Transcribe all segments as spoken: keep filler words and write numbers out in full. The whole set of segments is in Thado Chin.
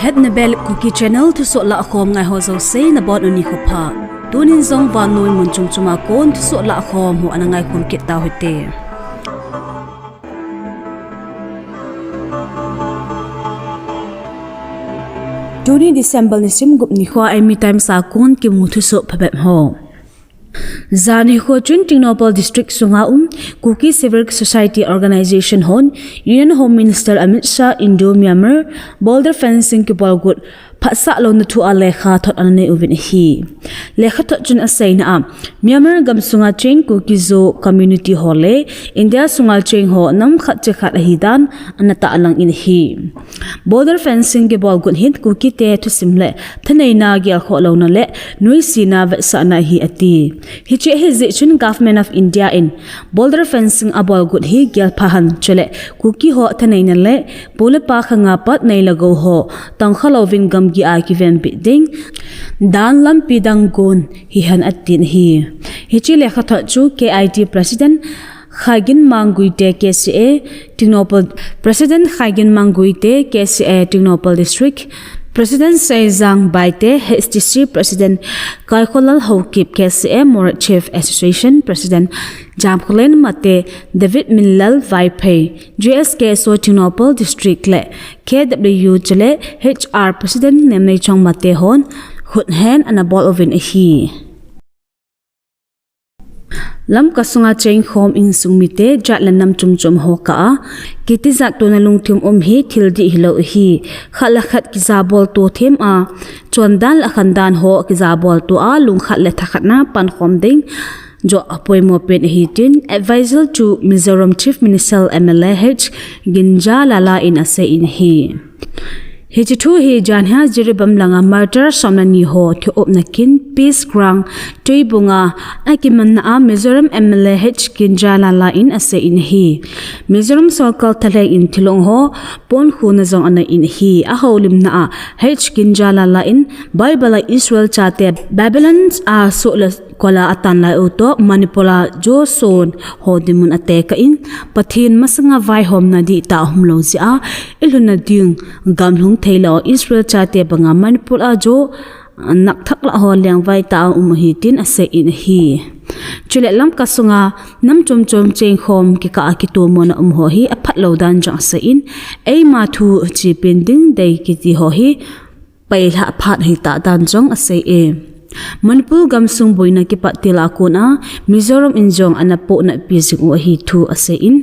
At Nebel Kuki Channel thusoh lahkhom ngai ho jouse nabonun nikho pha. Tunin jong vannoi mun chom chom a kon thusoh lahkhom ho ana ngaikhom kit tau hite. Tuni December nisim gup nikho a Eimi Times a kon kimu thusoh phabep ho. Jan nikho chun Tengnoupal District sunga um Kuki Civil Society Organization hon Union Home Minister Amit Shah Indo-Myanmar border fencing kibol got phatsah louna thu a lekhathot ana nei uvin ahi. Lekhathot chun aseina a, Myanmar gam sunga cheng Kuki-Zo community ho le India sunga cheng ho nam khat che khat ahi dan ana tahlang in ahi. Border fencing kibol got hin Kuki te thusim le thaneina gelkhoh louna le nuisatna vetsahna ahi ati. Hiche ahi jeh chun Government of India in border fencing abol got hi gelpha hen chule Kuki ho thaneina le pu le pa khanga pat nei le gou ho tangkha louvin gamgi a kivenbit ding dan lampi dang gon hihen atin ahi. Hiche lekhathot chu K I T President Khaigin Mang Guite K C A Tengnoupal, President Khaigin Mang Guite K C A Tengnoupal District, President Seijang Baite H T C, President Kaikholal Haokip K C A Moreh Chief Association, President Jamkholen Mate David Minlal Vaiphei J S K S O Tengnoupal District le K W chule H R President Nemneichong Mate hon khut hen ana bol uvin ahi. Lamka sunga chengkhom insung mite jat le nam chom chom ho kah a, kiti jat tona lungthim um hi thil dih hilou ahi. Khat le khat kijabol to them a, chondan le khandan ho kijabol to a, lungkhat le thakhatna pankhom ding joh apoimo pen ahi tin, advisor to Mizoram Chief Minister M L A H Ginjalala in asei in ahi. Hiche thu hi janhi a Jiribam langa martyr som le ni ho thi-opna kin Peace Ground Tuibung a akimanna a Mizoram M L A H Ginjalala in asei in ahi. Mizoram sorkar thalheng in thilong ho ponkhuhna jong anei in ahi. Ahoulimna a H Ginjalala in Bible a Israel chate Babylon a soh le kol a atan lai u toh Manipur a Zo son ho dinmun atekah in, Pathen masanga vaihomna dihtah aumlou jeh a, ilhunna ding gamlhung theilou Israel chate banga Manipur a Zo nakthak lah ho lengvai tah a um ahi tin asei in ahi. Chule Lamka sunga nam chom chom chengkhom kikah a kitomona um ho hi aphatlou dan jong asei in, eima thu chepen ding dei kiti ho hi pailhah phat ahitah dan jong asei e. Manipur gamsung boina kipat til a kon a Mizoram in jong ana pohnatpi jing u ahi thu asei in,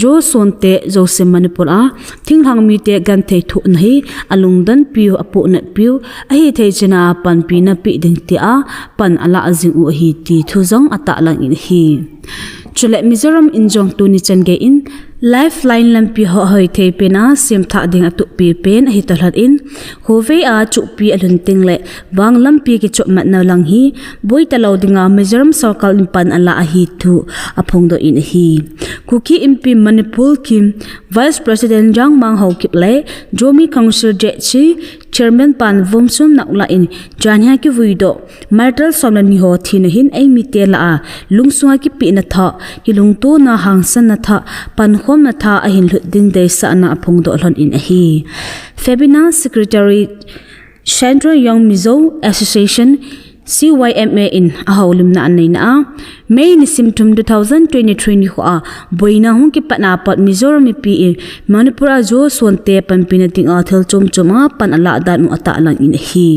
Zo sonte jouse Manipur a thinglhang mite genthei thohna hi alungdonpiu, apohnatpiu, ahithei chan a panpina pe ding tia pan alah jing u ahi ti thu jong atahlang in ahi. Chule Mizoram in jong tuni chan gei in Lifeline lampi ho hoithei pen a semthah ding atuhpi pen ahi toh lhon in, khovei a chuhpi alhun teng le vang lampi kichopmatna lang hi boitalou dinga Mizoram sorkar in pan alah ahi thu aphongdoh in ahi. Kuki Inpi Manipur Kim, Vice President Jangmang Haokip le Zomi Council Z C Chairman Pan Vomsun Naklah in janhi a kivuidoh martyr som le ni ho thina hin eimite lah a lungsunga kipehna thah, kilungtona hangsanna thah, pankhomna thah ahin lhut ding deisahna aphongdoh lhon in ahi. Febina Secretary Central Young Mizo Association C Y M A in ahoulimna aneina a, May nisim thum two thousand twenty-three nikho a boina hung kipatna pat Mizoram mipi in Manipur a Zo sonte panpina dinga thil chom chom a pan alah dan u atahlang in ahi.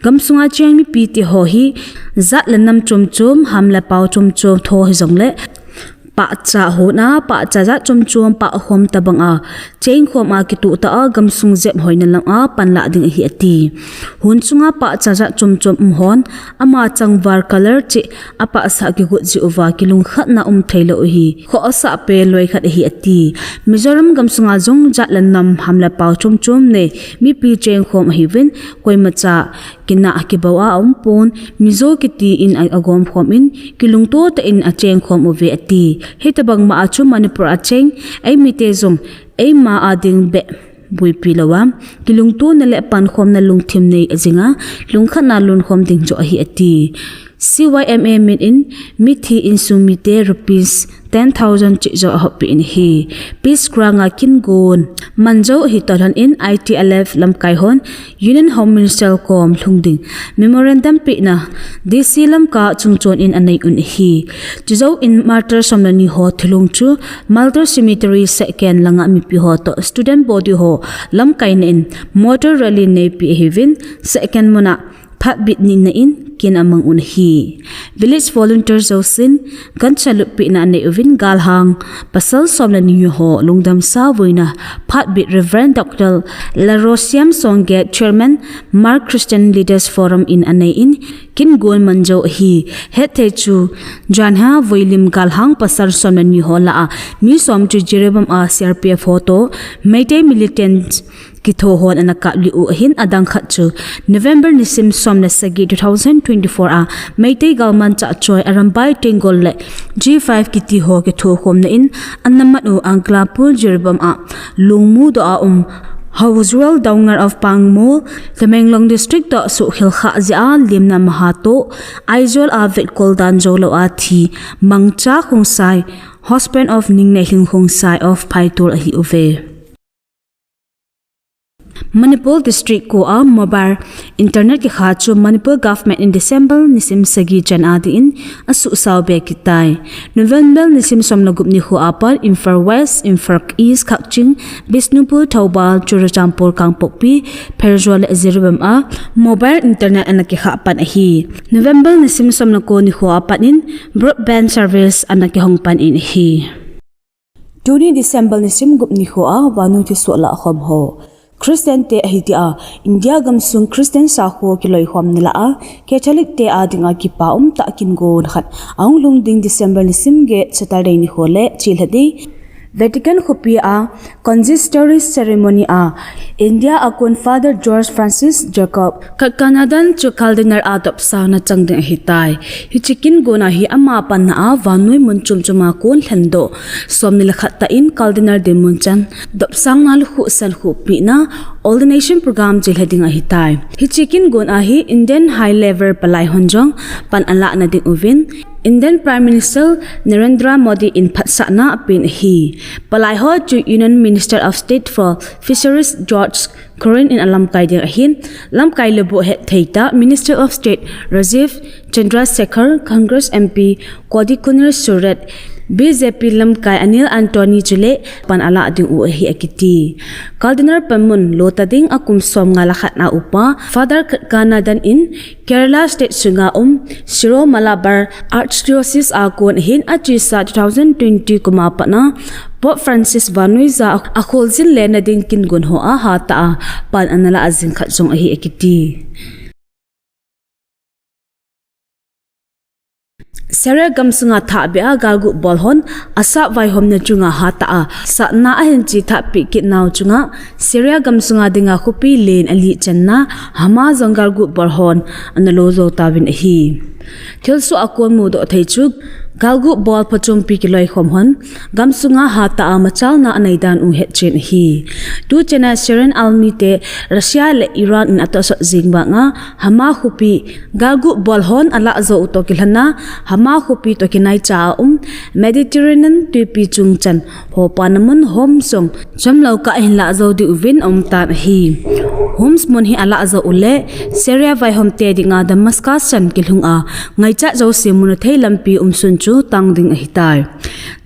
Gamsunga cheng mipite ho hi jat le nam chom chom, ham le pao chom chom tho hijongle pahcha hon a, pahcha jat chom chom pahkhom tabang a chengkhom a kitoh tah a gamsung jep hoina lam a panlah ding ahi ati. Hon sunga pahcha jat chom chom um hon, ama changval colour cheh apahsah kigot jeh uva kilungkhatna um theilou ahi. Khoh asah pen loikhat ahi ati. Mizoram gamsunga jong jat le nam, ham le pao chom chom nei mipi chengkhom ahiuvin, koimacha kinah kibou a aumpon, Mizo kiti in a, agomkhom in, kilungto tah in achengkhom uve ati. Hitabang ma a chu Manipur a cheng eimite jong eima a ding beh boipi louva, kilungtona le pankhomna lungthim nei ajinga, lungkhatna lonkhom ding joh ahi ati. C Y M A min in mithi insung mite rupees ten thousand cheh jo ahop peh in ahi. Peace grant a kin gon man jo ahi toh lhon in I T L F lamkai hon Union Home Minister kom lhung ding memorandum pehna D C Lamka chungchon in anei un ahi. Chujou in martyr som le ni ho thulhung chu Martyr Cemetery second langa mipi ho toh student body ho lamkaina in motor rally neipi ahiuvin second muna phatbit nina in kin amang un ahi. Village volunteer jousen gancha lutpehna anei uvin galhang pasal som le ni ho lungdam sa vuina phatbit Reverend Doctor Larosiam Songget, Chairman Hmar Christian Leaders Forum in anei in kin gon man jo ahi. Hetthei chu janhi a vuilim galhang pasal som le ni ho lah a mi som chu Jiribam a C R P F ho toh Meitei militant kitho hon ana kap lih u ahin, adang khat chu November nisim som le sagi two thousand twenty-four a Meitei galmanchah choi Arambai Tenggol le G five kiti ho kithokhomna in ana mat u Angklapur Jiribam a lungmudoh a um Haujuel Doungel of Pangmol, Tamenglong District toh suhkhel khah jeh a limna maha toh Aizawl a vetkol dan jou lou a thi Mangcha Khongsai, husband of Ningneiling Khongsai of Phaitol ahiuve. Manipur District ko a mobile internet kikha chu Manipur Government in December nisim sagi chan a ding in asuhsao be kit tai. November nisim som le gup nikho a pat Imphal West, Imphal East, Kakching, Bishnupur, Thoubal, Churachandpur, Kangpokpi, Pherzawl le Jiribam a mobile internet ana kikha pan ahi. November nisim som le ko nikho a pat in broadband service ana kihong pan in ahi. Tuni December nisim gup nikho a vannoi thusoh lahkhom ho. Christian te ahi tia India gamsung Christian sakho kiloikhomna lah a Catholic te a dinga kipa umtah kin gon khat ahung lhung ding December nisim get Saturday nikho le chilhah ding Vatican khopi a Consistory ceremony a India a kon Father George Francis Jacob Katkanadan chu Cardinal a dopsangna chang ding ahitai. Hiche kin gon a hi ama panna a vannoi mun chom chom a kon lhendoh somni le khat tah in Cardinal dinmun chan dopsangna lukhuh sankhuh pehna ordination program chilhah ding ahitai. Hiche kin gon a hi Indian high level palai hon jong pan alah na ding uvin Indian Prime Minister Narendra Modi in phatsahna apen ahi. Palai ho chu Union Minister of State for Fisheries George Kurin in alamkai ding ahin, lamkai le buh hetthei tah Minister of State Rajeev Chandrasekhar, Congress M P Kodykunnal Suresh, B J P lamkai Anil Antony chule pan alah ding u ahi akiti. Cardinal panmun lota ding a kum somnga le khat a upa Father Katkanadan in Kerala State sunga um Siro Malabar Archdiocese a kon ahin achesa two thousand twenty kum a pat a Pope Francis vannoija a kholjin lena ding kin gon ho a hatah a pan ana lah jing khat jong ahi akiti. Syria gamsunga thahbeh a galguh bol hon asap vaihomna chunga hatah a satna ahin chethahpeh kit nau chunga Syria gamsunga dinga khopi len ali channa Hamas jong galguh bol hon ana lo jou tauvin ahi. Thilsoh a kon mudoh thei chu galguh bol phachompi kiloikhom hon gamsunga hatah a machalna anei dan u hetchen ahi. Tuchan a Syrian army te Russia le Iran in atohsot jing vanga Hamas khopi galguh bol hon alah jou u toh kilhon a Hamas khopi toh kinaicha a um Mediterranean twipi chung chan ho panna mun Homs jong chomlou kah ahin lah jou diu vin aum tan ahi. Homs mun hi alah jou uleh Syria vaihom te dinga Damascus chan kilhung a ngaichat jouse muna thei lampi umsun chu tang ding ahitai.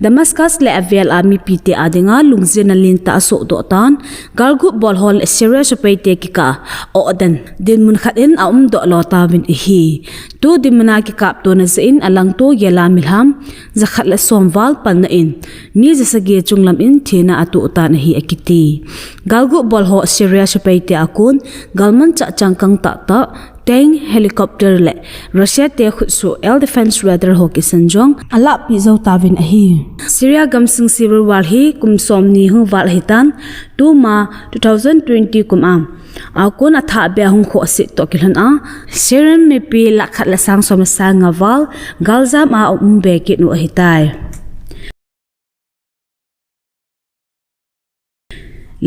Damascus le avel a mipi te a dinga lungjinna lentah asohdoh tan, galguh bol ho le Syria sepai te kikah a ohdan dinmun khat in aumdoh lou tauvin ahi. Tu dinmun a kikaptona jeh in alangto gel a milham jakhat le som val panna in mi jasagi chunglam in thina atoh tan ahi akiti. Galguh bol ho Syria sepai te a kon galmanchah changkang tahtah tank, helicopter le Russia te khutsoh air defense radar ho kisan jong alahpeh jou tauvin ahi. Syria gamsung civil war hi kum somni hung val ahitan, tuma two thousand twenty kum a a kon athahbeh a hung khohse toh kilhon a Syrian mipi lakh khat le sang som le sang nga val galjam a aum be kit u ahitai.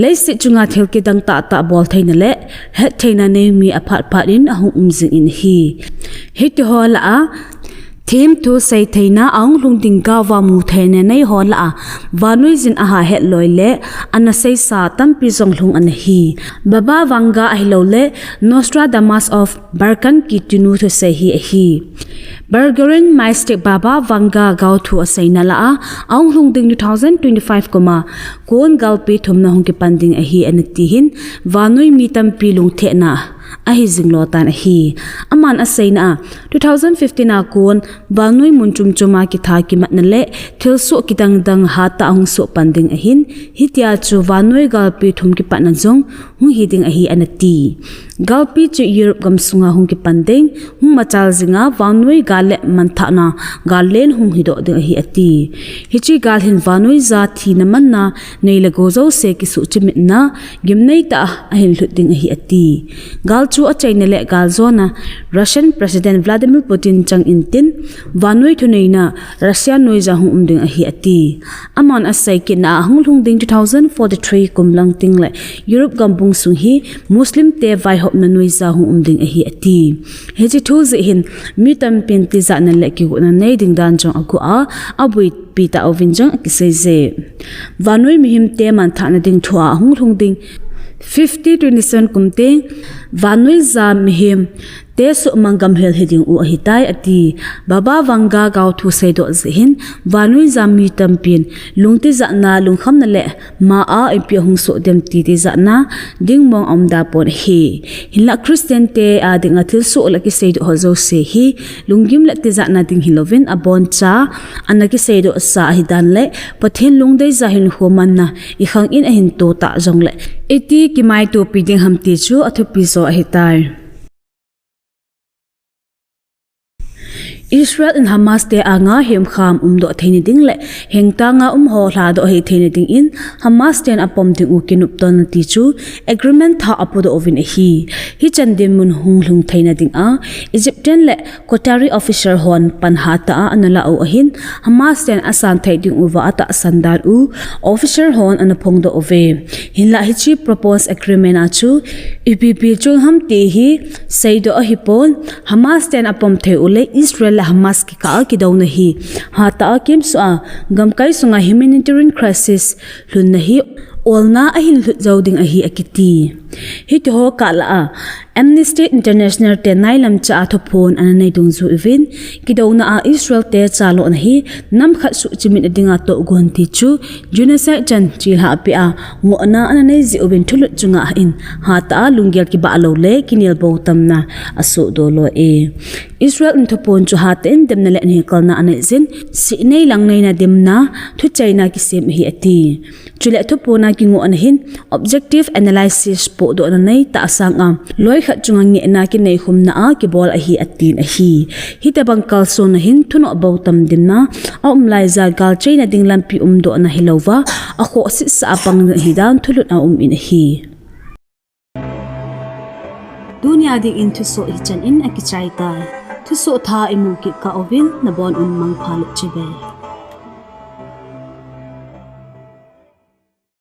Leiset chunga thil kidang tahtah bol theina le hettheina nei mi aphat phat in ahung um jing in ahi. Hitiho lah a Themthu seitheina ahung lhung ding gava mutheina neiho lah a vannoi jin aha hetloi le ana seisa tampi jong lhung ana hi. Baba Vanga ahilouleh Nostradamus of Barkanki tinu thusei hi ahi. Bergerac Mystic Baba Vanga gaothu aseina lah a ahung lhung ding two thousand twenty-five kum a kon galpi thumna hung kipan ding ahi ana ti hin vannoi mi tampi lungthimna ahi jing lou tan ahi. Aman aseina a two thousand fifteen a kon vannoi mun chom chom a kitha kimatna le thilsoh kidang dang hatah a hung soh pan ding ahin, hitia chu vannoi galpi thum kipatna jong hung hi ding ahi ana ti. Galpi chu Europe gamsunga hung kipan ding, hung machal jinga vannoi gal le manthahna gal len hung hidoh ding ahi ati. Hiche gal hin vannoi ja thina manna nei le gou jouse kisuh chimitna gimnei tah a ahin lhut ding ahi ati. Gal chu achaina le galjona Russian President Vladimir Putin chang intin vannoi thuneina Russia noija hung um ding ahi ati. Aman asei kitna a hung lhung ding two thousand forty-three kum lang teng le Europe gambung sung hi Muslim te vaihopna noija hung um ding ahi ati. Hiche thu jeh hin mi tampin tijatna le kigotna nei ding dan jong ago a, abuipi tauvin jong akiseiye. Vannoi mihem te manthahna ding thua hung lhung ding fifty twenty-seven kum teng vannoi ja mihem te suhmang gamhel hi ding u ahitai ati. Baba Vanga gaothu seidoh jeh hin vannoi ja mi tampin lungtijatna, lungkhamna le ma a ipi ahung soh dem ti tijatna ding mong aum da pon ahi. Hinlah Christian te adinga thilsoh le kiseidoh ho jouse hi lunggim le tijatna ding hilouvin aboncha ana kiseidoh sa ahi dan le Pathen lungdeija hinkho manna ikhang in ahin to tah jongle iti kimaitopi ding ham ti chu athupi jo ahitai. Israel in Hamas te anga hemkham umdoh theina ding le hengtanga um ho lhadoh hei theina dingin Hamas ten apom ding u kinoptona ti chu agreement thah apodoh uvin ahi. Hichan dinmun hung lhung theina dinga Egyptian le Qatari officer hon pan hatah a ana la u ahin, Hamas ten asan thei ding uva atahsan dan u officer hon ana phongdoh uve. Hinlah hiche proposed agreement a chu ipi ipi chung ham ti hi seidoh ahipon, Hamas ten apom thei u le Israel le Hamas kikah a kidouna hi hatah a kimsuh a gamkai sunga humanitarian crisis lhunna hi olna ahin lhut jou ding ahi akiti. Hitiho kah lah a Amnesty International te nailam cha a thuphon ana nei dungjuiyin, kidouna a Israel te chalona hi namkhat suhchimit na dinga tohgon ti chu genocide chan chilhah peh a ngohna ana nei jeh uvin thulut chunga hin hatah a lunggel kibah lou le kinelbou tamna asohdoh lou e. Israel in thuphon chu hatah in demna le neikalna anei jin, sihnei langneina demna thucheina kisem ahi ati. Chule thuphon a kingohna hin objective analysis pohdohna nei tah sanga loikhat chunga ngehna kineikhumna a kibol ahi atin ahi. Hitobang kalsonna hin thunoh bou tam demna aum laija galcheina ding lampi umdohna hilouva akhohsetsah a pang ding ahi dan thulut aum in ahi. Tunia dingin thusoh hichan in akichai tai. Thusoh thah imu kit kah uvin nabon un mangpha le chibai.